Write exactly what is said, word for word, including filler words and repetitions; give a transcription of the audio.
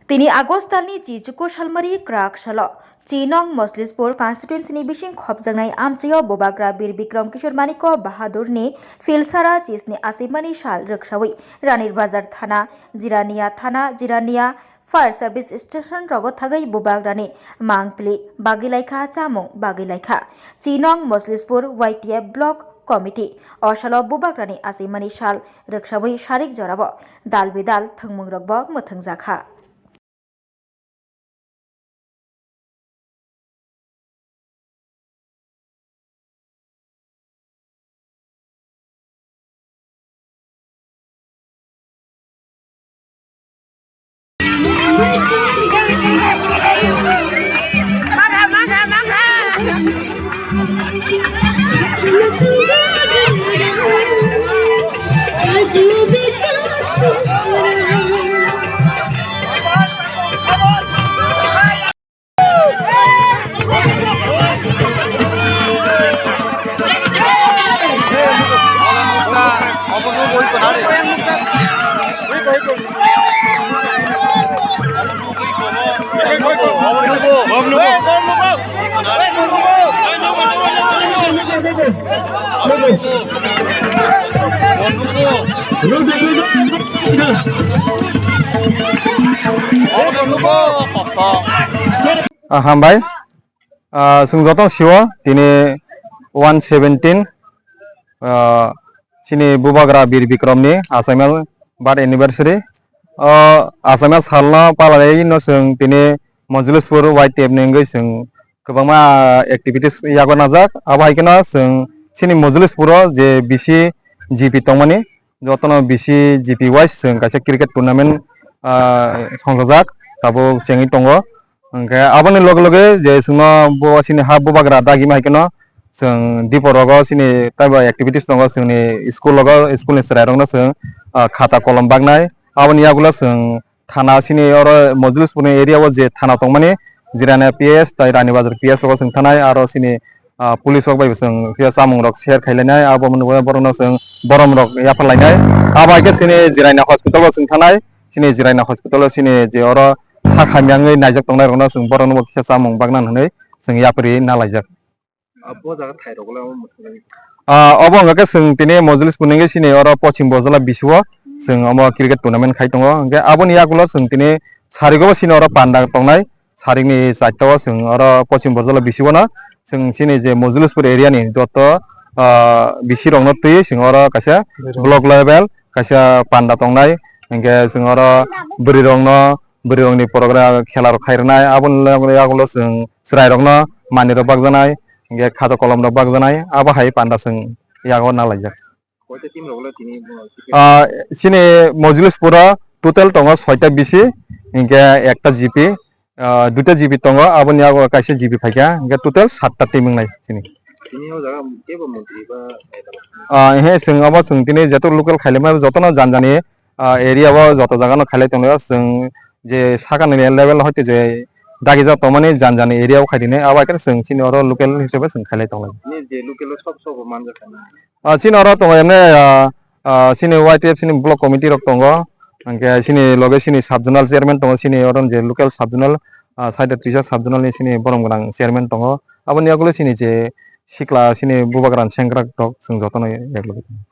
Tini August talni chichuku salmari kwrak salo Chinong Moslispur constituency ni bising khopjaknai amchaio Bubagra Bir Bikram Kishore Manikya Bahadur ni Philsara chis ni asimani sal rwksawi Ranir Bazar thana, Jirania thana, Jirania fire service station rogo thagwi Bubagra ni mangpili bagwi laikha, chamung bagwi laikha. Chinong Moslispur Y T F block committee o salo Bubagra ni asimani sal rwksawi sarik jorabo dal bidal thwngmung rokbo mwthwngjakha. Ah, hambai. Ah, chwng joto sio tini one seventeen, ah, chini Bubagra Bir Bikram ni achaimel birth anniversary. O achaimel salno palaiwi no chwng tini Mojolispur Y T F ni wngwi chwng kwbangma activities yago najak. Abo hai kheno chwng chini Mojolispuro je B C G P tongmani, jotono B C G P wise chwng kaisa cricket tournament, ah, songjajak, tabuk chengwi tongo. Hwnkhe aboni loge loge je chwngno bo chini ha Bubagra dagima hai kheno chwng dipor rogo chini taibo activities tongo, chwngni school rogo, school ni chwrairokno chwng, ah, khata kolom baknai. Aboni yagulo chwng thana chini oro Mojolispur ni area o je thana tongmani, Jirania P S tai Rani Bazar P S rogo chwng thanai, aro chini, ah, police rok bai bo chwng phiya chamung rok share khailainai, abo mwnwi borokno chwng borom rok yapharlainai. Abo hai khe chini Jirania hospital o chwng thanai, chini Jirania hospital o chini je oro sakha miyangwi naijak tongnai rokno chwng borokno bo phiya chamung bakna hwnwi chwng yapri na laijak. Abo jaga thai rok le omo mwthangwi. Ah, obo hwnga khe chwng tini Mojolispur ni chini oro Pochim Bojala bisi o chwng omo cricket tournament khai tongo. Hwnkhe aboni yagulo chwng tini sarigo bo chini oro panda tongnai, sarikni charta o chwng oro Pochim Bojala bisi o no chwng chini je Mojolispur area ni joto, ah, bisi rok no twi chwng oro kaisa block level kaisa panda tongnai. Hwnkhe chwng oro bwrwi rok no, bwrwi rok ni program khela rok khai rwnai, aboni yagulo chwng chwrai rok no manwi rok bakjaknai, hwnkhe khato kolom rok bakjaknai, abo hai panda chwng yago na laijak. Koita team rok le tini, ah, chini Mojolispuro total tongo soita B C, hwnkhe ekta G P, ah, duita G P tongo, aboni yago kaisa G P phaikha, hwnkhe total satta team wngnai chini. Tini o jaga kebo montri ba neta ba? Ah, he, chwng obo chwng tini jeto local khailaima jotono janjani, ah, area o joto jaga no khailai tongo. Chwng je sakani level hoite je dagijak tongmani janjani area o khaidini, abo hai khe chwng chini oro local hisabe chwng khailai tonglai. Ni je local o sob sob manjak kha na? Ah, chini oro tongo emne, ah, ah, chini Y T F chini block committee rok tongo, hwnkhe chini loge chini sub zonal chairman tongo, chini oro je local sub zonal, ah, Saida Trisa sub zonal ni chini borom gwnang chairman tongo, aboni yagulo chini je sikla chini bubagra ni sengkrak rok chwng jotono yak logi tongo.